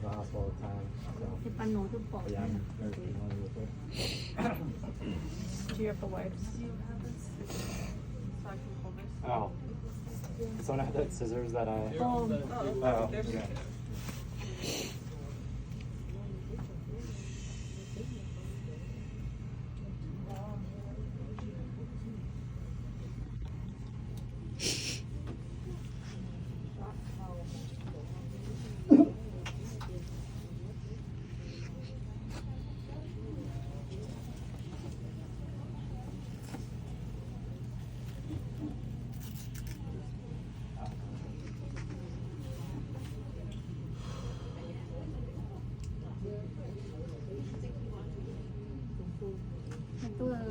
the hospital all the time. So, yeah, I'm very familiar with it. Do you have the wipes? Oh. Someone had that scissors that I. Oh, yeah. Tuaj,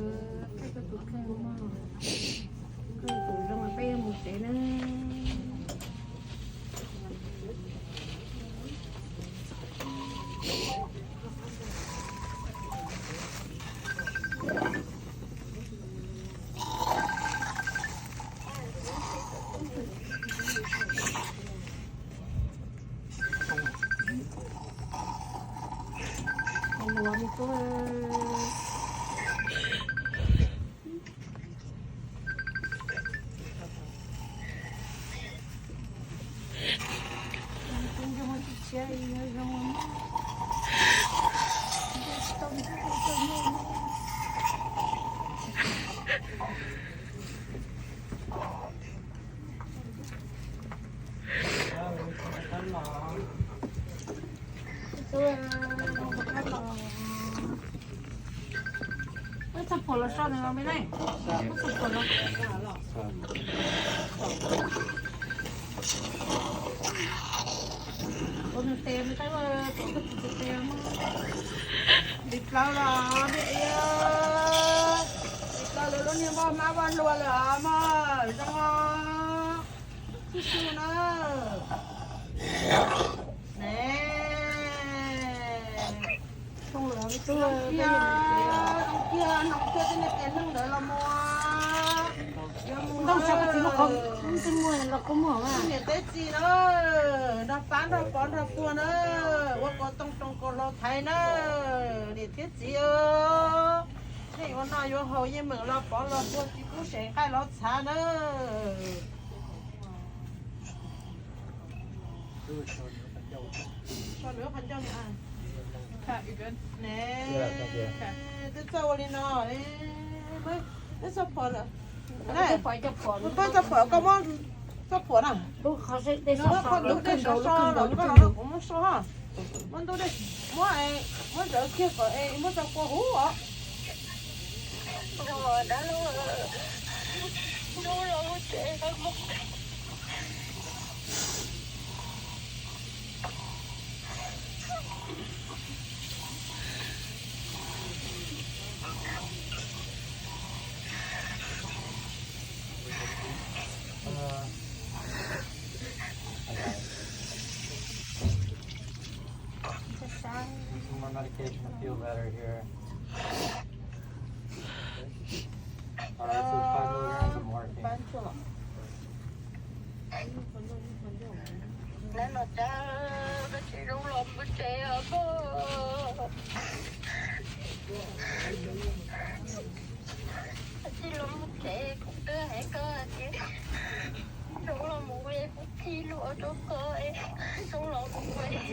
tuaj tus kheej mog, koj tus zoo peb mus tsev na. Muab txog phuam los so nws los me ne. Muab txog phuam los. Ua nws tes me tab tom tus tes tes mog. Dim plaws los me iab. Dim plaws lawv lub niag npoj hmab vaj hlua lawm mog, zoo os. Tib si na. Ne. Zoo kiag, zoo kiag, tej niag qias neeg ntawd los mus. Ntoo sav koj txiv muag, ntoo muag los kua muag mas. Niam teb txiv na, nrog pab nrog pov nrog puag na, ua kaus tooj roos kaus hlau thaiv na, niam thiab txiv. Nej yuav noj yuav haus yeej meem los pov los puag tsis pub seem nqaij los txhav na. Twb txawj ua li no, twb txawj pom lawm. Koj txawj pom, koj muab txawj pom na. Koj lub dej sov so los koj los kuv muab so ha. Muab ntub dej, muab, muab zawv kiag kom es muab tso kua huv os. Some more medication to feel better here. All right, so five milligrams of morphine. Neb no cas koj tsis zoo los mus tsev os koj? Tsis los mus tsev, kuv twb hais koj tias zoo los mus es kuv tsis los rau koj, zoo los mus es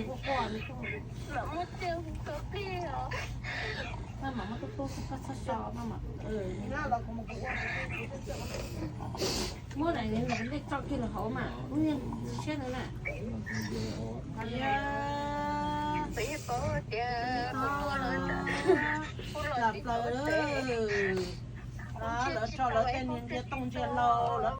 mam muab txiaj hu koj plig os. Muab na, neb tso kiag los hauv mas, siab ntawd na. Peb yeej paub tias kuv los, kuv los tsis tau tsev, kuv tsis tau es kuv twb tau